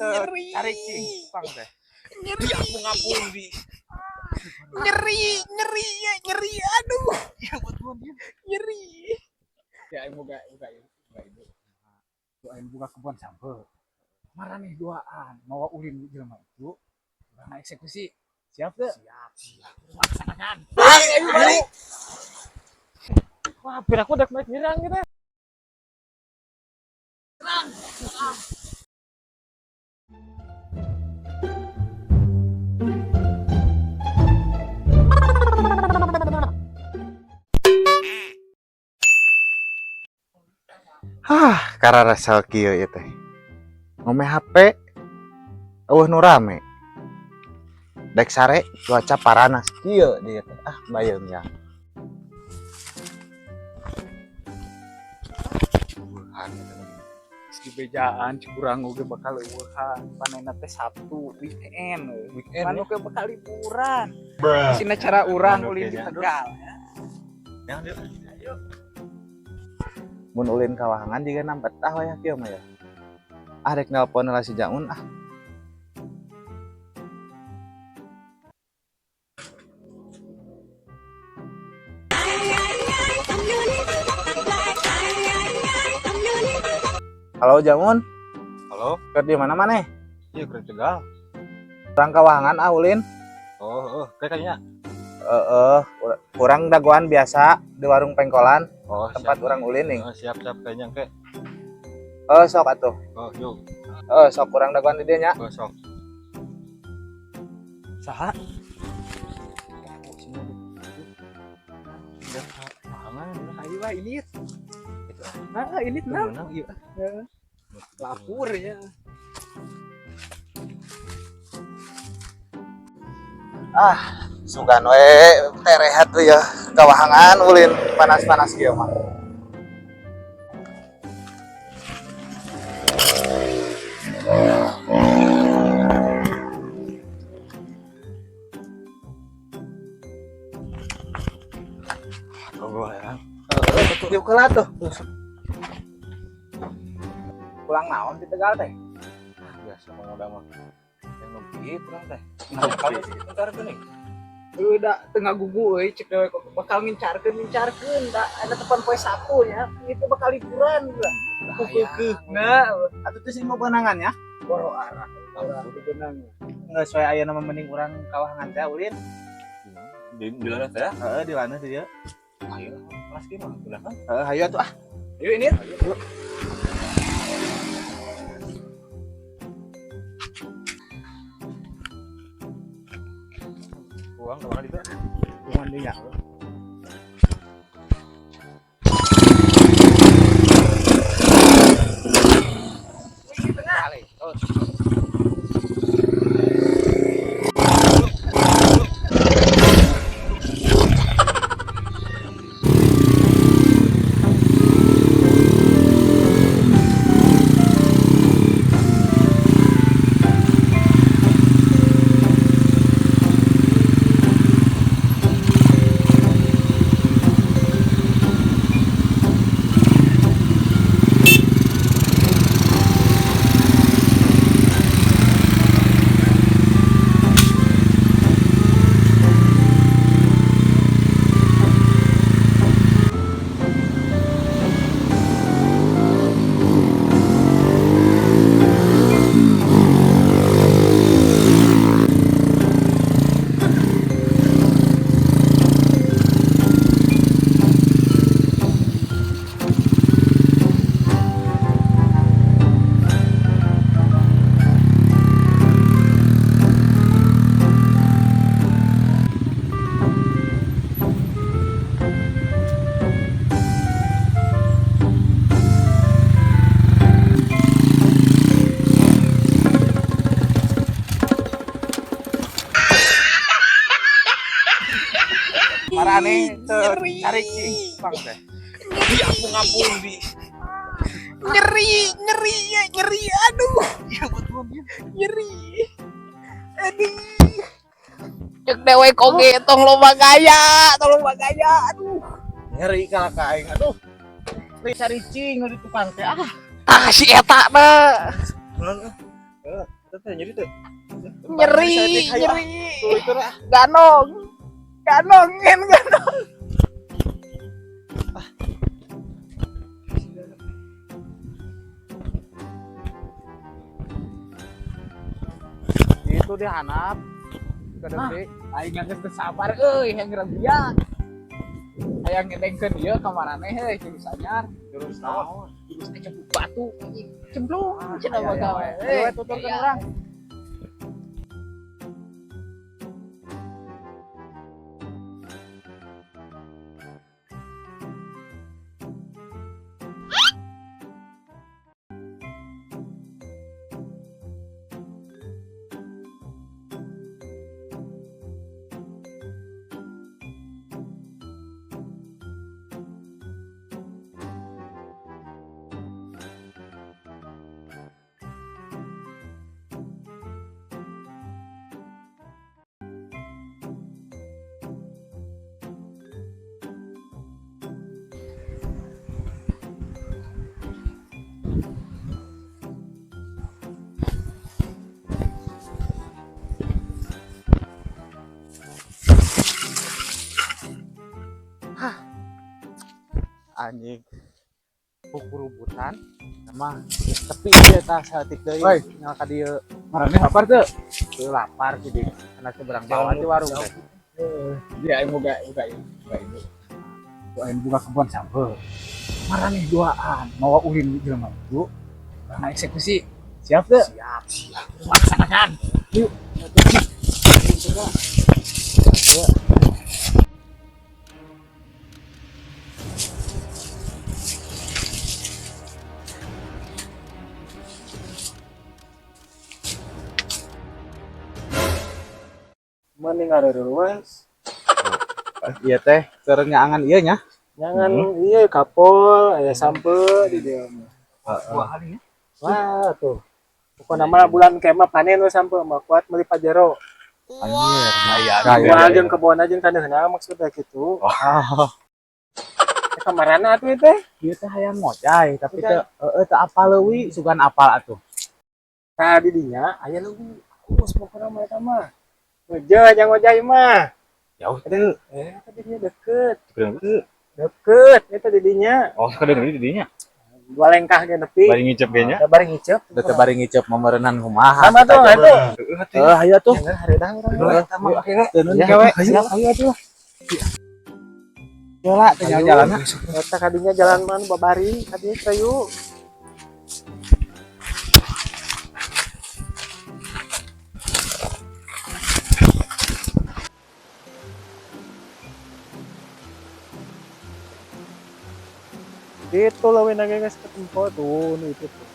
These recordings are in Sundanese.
Nyeri. Cari cing pang teh. Nyeri. Ngapung di. Nyeri, nyeri, ya, nyeri. Aduh. Nyeri. Ya aing boga boga ieu, boga ieu. Aing buka kebun sampeu. Maraneh duaan mawa ulin jelema itu. Urang eksekusi. Siap teu? Siap, siap. Laksanakan. Ayo balik. Wah, piraku dek naik nyerang gitu. Hah, kararasal kieu ieu teh. Ngome HP eueuh nu rame. Dek sare cuaca paranas kieu dieu teh. Ah, bayeung ya. Di bejaan curang oge bakal eueuhan. Panena teh Sabtu, weekend. Weekend. Manu ke bakal liburan. Sina cara urang ulin di Tegal. Ya, yuk. Mun ulin ka wahangan jiga na betah wayah kieu mah ya. Ah, rek nelpon lah si Jaun ah. Halo Jamun, Halo. keur di mana maneh? Iya, keur Tegal. Urang ka wahangan ah ulin. Oh, oh, kayak kayaknya. Heeh, urang dagoan biasa di warung pengkolan Oh, tempat siap. urang ulin nih. Oh, siap, siap kayaknya kayak. Oh, sok atuh. Oh, yuk. Oh, sok urang dagoan di dieu nya. Oh, sok. Saha? Ayo lah ini. Nah, ini tenang. Menang, iya. Lapur ya. Sugan we teh rehat tuh ya ka wahangan ulin panas-panas kieu mah. Oh, ya. Yuk kelah tuh. Pulang naon di Tegal teh? Biasa pemuda mah. Yang ngopi kurang teh. Nah, Kalau sih bentar tuh nih. Udah tengah gugu euy cek dewe kok bakal ngincarkeun ngincarkeun da ada tepan poe Sabtu ya. Itu bakal liburan gua. Nah, Atuh teh sing mau benangan ya? boro arah. Boro benang. Geus we aya nama mending urang ka wahangan teh ulin. Di mana teh? Heeh, di mana sih ya? Ayo, kelas gimana? Udah kan? Heeh, hayu atuh ah. Yuk ini. Uang kemana itu? Cuman dinya. Marane teu Nyeri. cari cing pang teh. Ngapung di. Nyeri, nyeri, ya, nyeri. Aduh. Nyeri. Aduh. Cek dewe koge tong loba gaya, tong loba gaya. Aduh. Nyeri kalah ka aing aduh. Cari cing di tukang teh ah. Ah, si eta na. Heeh, eta teh nyeri teh. Nyeri, nyeri. Ganong. Ganong, ngen ganong. Itu dia hanap. Kada gede. Aing geus teu sabar euy hayang rabian. Hayang ngedengkeun ieu ka maraneh heuy jurus anyar. Jurus naon? Jurus teh cemplung batu anjing. Cemplung cenah Ayo, bakal. ayo, ayo. Ayo, tuturkeun urang. Anjing. Kukurubutan sama tapi ieu tah saeutik deui Woi. nyala ka dieu. Maraneh lapar teu? Teu lapar sih di karena seberang jalan di warung teh. Dia aing boga boga ieu, boga ieu. Aing buka kebun sampeu. Maraneh duaan mawa ulin jelema itu. Urang eksekusi. Siap teu? Siap, siap. Laksanakan. Yuk. Mending ngareureuwas. Iya teh, keur nyaangan ieu nya. Jangan iya kapol aya sampeu di dieu mah. Heeh. Wah tuh. Pokokna mah bulan kemah panen we sampeu mah kuat meuli Pajero. Anjir, Gaya. Jual jeung kebon aja kaneuna maksudnya gitu. Oh, Eh, kamarana atuh teh? ieu teh hayang ngojay tapi teu heeh teu apal leuwi, sugan apal atuh. Tah di dinya aya leuwih. Halus pokokna mah eta mah. Ngejeuh jang ngojay mah. Jauh teh. Eh, tadi dinya deket. Deket. Deket eta di dinya. Oh, kadang di dinya. Dua lengkah ge nepi. Bari ngicep ge nya. Da bari ngicep. Da teu bari ngicep memerenan kumaha. Sama tuh atuh. Heeh teh. Heuh, hayu atuh. Jangan hareudang urang. Heuh, teu nun Ya, kewe. siap, ayo atuh. Yola teh nyaho jalanna. Eta kadinya jalan mana babari, kadinya kayu. Itu leuwih nage geus ketempo tuh, nu itu tuh.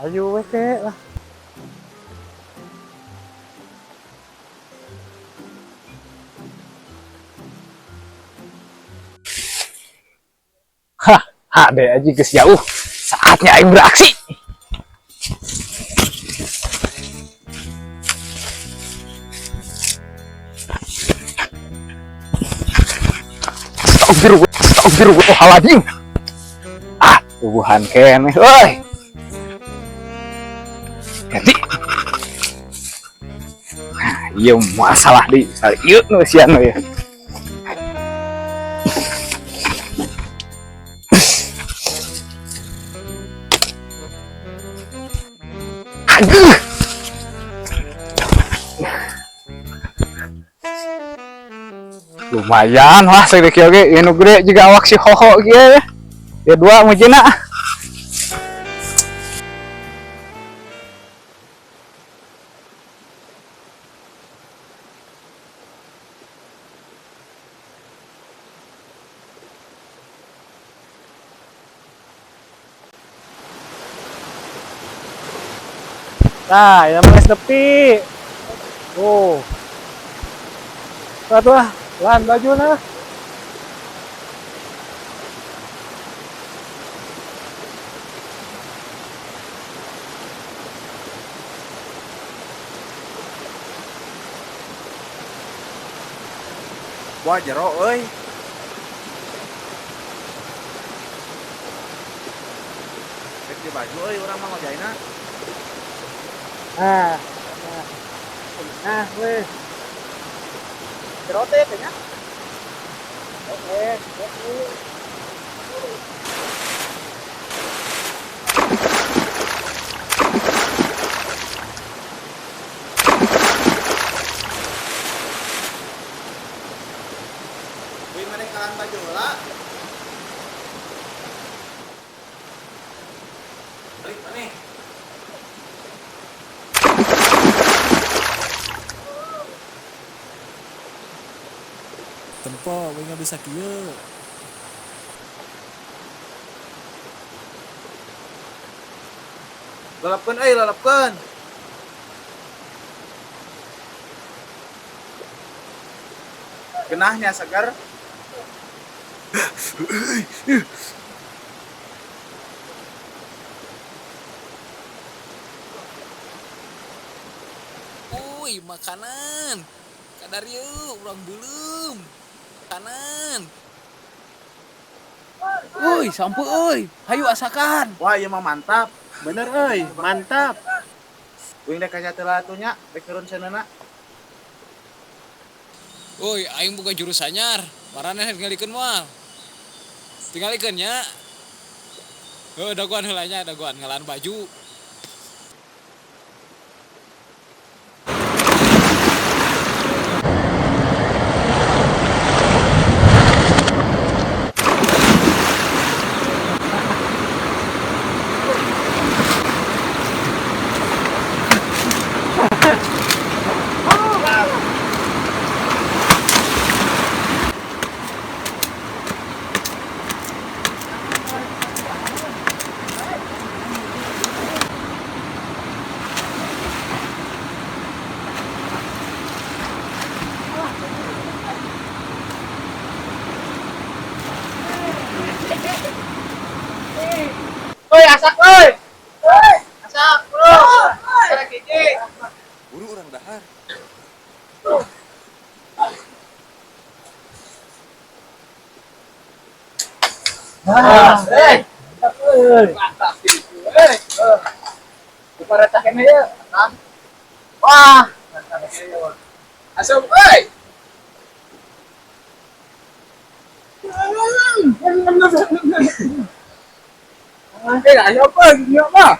Ayo we teh lah. Hah, deh aja geus jauh. Saatnya aing beraksi. Astagfirullah, astagfirullahaladzim. Ah, tubuhan keneh euy. Ganti. Nah, ieu masalah di ieu nu sian we. Aduh. Lumayan lah segede kieu ge, ieu nu gede juga awak si hoho kieu ya. Ya dua mujina. Nah, ya geus nepi. Tuh. Tuh ah, lan baju nah. Wah, jero euy. Rek di baju euy urang mah ngojayna. Nah, nah, weh. Jero teh nya. Oke, oke. Wih, mereka kalan baju lah. Balik mana? Tempo, we nggak bisa kieu. Lalapkeun euy, lalapkeun. Genahnya segar. Uy, makanan. Kadar yuk, urang belum. Makanan. Uy, sampu euy. Hayu asakan. Wah, ieu mah mantap. Bener euy, mantap. Uing dek kaca teu atuh nya, dek turun seuneuhna. Uy, aing buka jurus anyar. Maraneh tingalikeun moal. Tingalikeun nya. Heuh, dagoan heula nya, dagoan ngalaan baju. Oi, asak oi. Oi, asak, bro. Asak hiji. Buru urang dahar. Ah, eh. Mantap gitu. Eh. Diparetah kene ya. Wah, mantap. Asup euy. Eh, ayo apa gitu mah.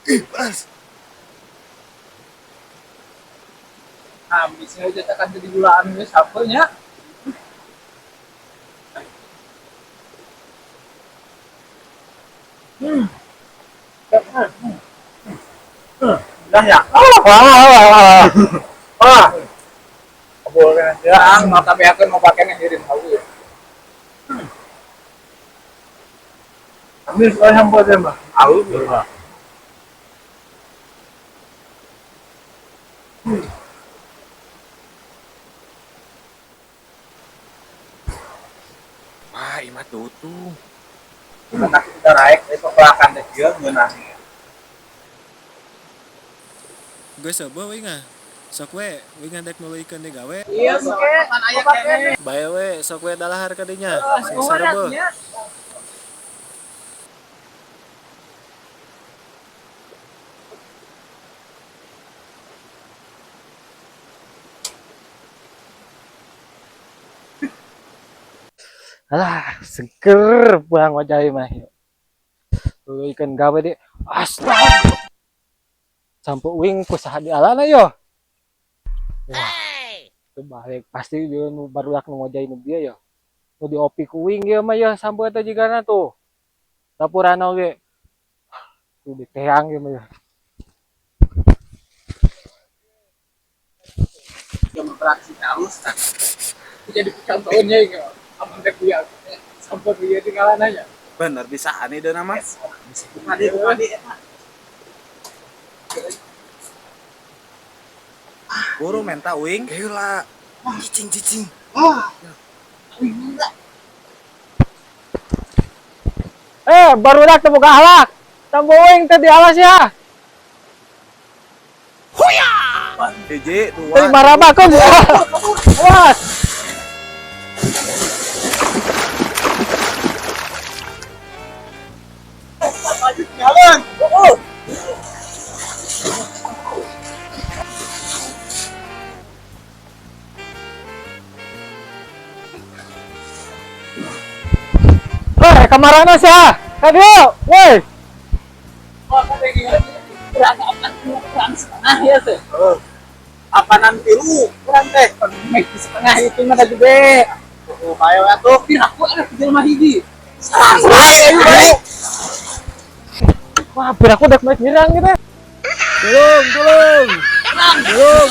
Ih, panas. Nah, misalnya cetakan jadi gulaan geus sampeunya. Dah ya. Wah, wah, wah. Wah. Ya, mau kami akan mau pakai ngirim tahu ya. Ambil soal sampeu teh mah. Alus. Wah, ieu mah tutung. Enak kita raek, itu pelakan deh dia ngeunah. Geus seubeut we ngah. Sok we, we ngah dek nuluykeun deui gawe. Iya, sok. Aya keneh. Bae we, sok we dalahar ka dinya. Sing sarebeuh. Alah, seger pulang wajah mah. Nuluykeun gawe di astaga. Sampo uing ku saha dialana yo. Wah. Balik pasti dia nu barudak nu ngojay nu bieu yo. Nu diopi ku uing ieu mah yo sampo eta jigana tuh. Dapurana oge. Tuh diteang ieu mah yo. Beraksi terus. Jadi contohnya ini, amun teh kuya. Sampo kuya tinggalan aja. Bener bisa aneh deuna mah. Tadi tadi Buru menta uing. Heula. Cicing, cicing. Eh, barudak teu boga akhlak. Sampo uing teh dialas ya. Hiji, dua. Teu marabakeun. Awas. Kamarana sia? Ka dieu, woi. Kurang apa? Kurang setengah ya tuh. Apanan tilu kurang teh. Meh setengah itu mah gede. Oh, bae we atuh. Tapi aku ada jelema hiji. Ayo, ayo. Wah, biar aku udah naik nyerang gitu. Tolong, tolong. Tolong.